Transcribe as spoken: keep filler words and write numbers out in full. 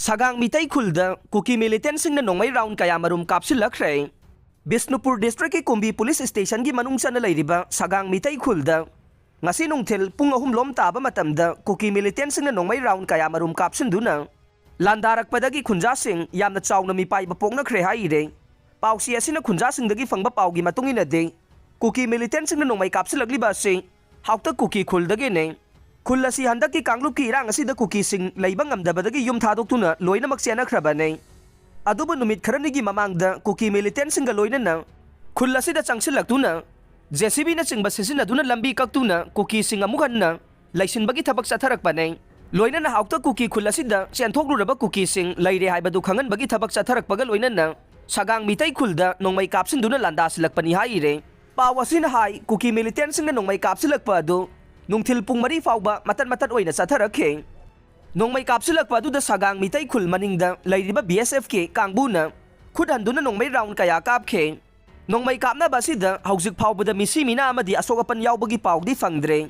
ꯁꯒꯥꯡ ꯃꯤꯇꯩ ꯈꯨꯜꯗ ꯀꯨꯀꯤ ꯃꯤꯂꯤꯇꯦꯟꯁꯤꯡꯅ ꯅꯣꯡꯃꯩ ꯔꯥꯎꯟ ꯀꯌꯥꯃꯔꯨꯝ ꯀꯥꯞꯁꯤꯜꯂꯛꯈ꯭ꯔꯦ꯫ ꯕꯤꯁꯅꯨꯄꯨꯔ ꯗꯤꯁꯇ꯭ꯔꯤꯛꯀꯤ ꯀꯨꯝꯕꯤ ꯄꯨꯂꯤꯁ ꯁ꯭ꯇꯦꯁꯟꯒꯤ ꯃꯅꯨꯡ ꯆꯟꯅ ꯂꯩꯔꯤꯕ ꯁꯒꯥꯡ ꯃꯤꯇꯩ ꯈꯨꯜꯗ ꯉꯁꯤ ꯅꯨꯡꯊꯤꯜ ꯄꯨꯡ ꯑꯍꯨꯝ ꯂꯣꯝ ꯇꯥꯕ ꯃꯇꯝꯗ ꯀꯨꯀꯤ ꯃꯤꯂꯤꯇꯦꯟꯁꯤꯡꯅ ꯅꯣꯡꯃꯩ ꯔꯥꯎꯟ ꯀꯌꯥꯃꯔꯨꯝ ꯀꯥꯞꯁꯤꯟꯗꯨꯅ ꯂꯥꯟꯗꯥꯔꯛꯄꯗꯒꯤ ꯈꯨꯟꯖꯥꯁꯤꯡ ꯌꯥꯝꯅ ꯆꯥꯎꯅ ꯃꯤꯄꯥꯏꯕ ꯄꯣꯛꯅꯈ꯭ꯔꯦ ꯍꯥꯏꯔꯦ꯫ ꯄꯥꯎꯆꯦ ꯑꯁꯤꯅ ꯈꯨꯟꯖꯥꯁꯤꯡꯗꯒꯤ ꯐꯪꯕ ꯄꯥꯎꯒꯤ ꯃꯇꯨꯡ ꯏꯟꯅꯗꯤ, ꯀꯨꯀꯤ ꯃꯤꯂꯤꯇꯦꯟꯁꯤꯡꯅ ꯅꯣꯡꯃꯩ ꯀꯥꯞꯁꯤꯜꯂꯛꯂꯤꯕ ꯑꯁꯤ ꯍꯥꯎꯇ ꯀꯨꯀꯤ ꯈꯨꯜꯗꯒꯤꯅꯤ꯫ ꯈꯨꯜ ꯑꯁꯤ ꯍꯟꯗꯛꯀꯤ ꯀꯥꯡꯂꯨꯞꯀꯤ ꯏꯔꯥꯡ ꯑꯁꯤꯗ ꯀꯨꯀꯤꯁꯤꯡ ꯂꯩꯕ ꯉꯝꯗꯕꯗꯒꯤ ꯌꯨꯝ ꯊꯥꯗꯣꯛꯇꯨꯅ ꯂꯣꯏꯅꯃꯛ ꯆꯦꯟꯅꯈ꯭ꯔꯕꯅꯤ꯫ ꯑꯗꯨꯕꯨ ꯅꯨꯃꯤꯠ ꯈꯔꯅꯤꯒꯤ ꯃꯃꯥꯡꯗ ꯀꯨꯀꯤ ꯃꯤꯂꯤꯇꯦꯟꯁꯤꯡꯒ ꯂꯣꯏꯅꯅ ꯈꯨꯜ ꯑꯁꯤꯗ ꯆꯪꯁꯤꯜꯂꯛꯇꯨꯅ ꯖꯦ ꯁꯤ ꯕꯤꯅꯆꯤꯡꯕ ꯁꯤꯖꯤꯟꯅꯗꯨꯅ ꯂꯝꯕꯤ ꯀꯛꯇꯨꯅ ꯀꯨꯀꯤꯁꯤꯡ ꯑꯃꯨꯛ ꯍꯟꯅ ꯂꯩꯁꯤꯟꯕꯒꯤ ꯊꯕꯛ ꯆꯠꯊꯔꯛꯄꯅꯤ꯫ ꯂꯣꯏꯅꯅ ꯍꯥꯎꯇ ꯀꯨꯀꯤ ꯈꯨꯜ ꯑꯁꯤꯗ ꯆꯦꯟꯊꯣꯛꯂꯨꯔꯕ ꯀꯨꯀꯤꯁꯤꯡ ꯂꯩꯔꯦ ꯍꯥꯏꯕꯗꯨ ꯈꯪꯍꯟꯕꯒꯤ ꯊꯕꯛ ꯆꯠꯊꯔꯛꯄꯒ ꯂꯣꯏꯅꯅ ꯁꯒꯥꯡ ꯃꯤꯇꯩ ꯈꯨꯜꯗ ꯅꯣꯡꯃꯩ ꯀꯥꯞꯁꯤꯟꯗꯨꯅ ꯂꯥꯟꯗꯥꯁꯤꯜꯂꯛꯄꯅꯤ ꯍꯥꯏꯔꯦ꯫ ꯄꯥꯎ ꯑꯁꯤꯅ ꯍꯥꯏ, ꯀꯨꯀꯤ ꯃꯤꯂꯤꯇꯦꯟꯁꯤꯡꯅ ꯅꯣꯡꯃꯩ ꯀꯥꯞꯁꯤꯜꯂꯛꯄ ꯑꯗꯨ ꯅꯨꯡꯊꯤꯜ ꯄꯨꯡ ꯃꯔꯤ ꯐꯥꯎꯕ ꯃꯇꯠ ꯃꯇꯠ ꯑꯣꯏꯅ ꯆꯠꯊꯔꯛꯈꯤ꯫ ꯅꯣꯡꯃꯩ ꯀꯥꯞꯁꯤꯜꯂꯛꯄ ꯑꯗꯨꯗ ꯁꯒꯥꯡ ꯃꯤꯇꯩ ꯈꯨꯜ ꯃꯅꯤꯡꯗ ꯂꯩꯔꯤꯕ ꯕꯤ ꯑꯦꯁ ꯑꯦꯐꯀꯤ ꯀꯥꯡꯕꯨꯅ ꯈꯨꯠ ꯍꯟꯗꯨꯅ ꯅꯣꯡꯃꯩ ꯔꯥꯎꯟ ꯀꯌꯥ ꯀꯥꯞꯈꯤ꯫ ꯅꯣꯡꯃꯩ ꯀꯥꯞꯅꯕ ꯑꯁꯤꯗ ꯍꯧꯖꯤꯛ ꯐꯥꯎꯕꯗ ꯃꯤꯁꯤ ꯃꯤꯅꯥ ꯑꯃꯗꯤ ꯑꯁꯣꯛ ꯑꯄꯟ ꯌꯥꯎꯕꯒꯤ ꯄꯥꯎꯗꯤ ꯐꯪꯗ꯭ꯔꯦ꯫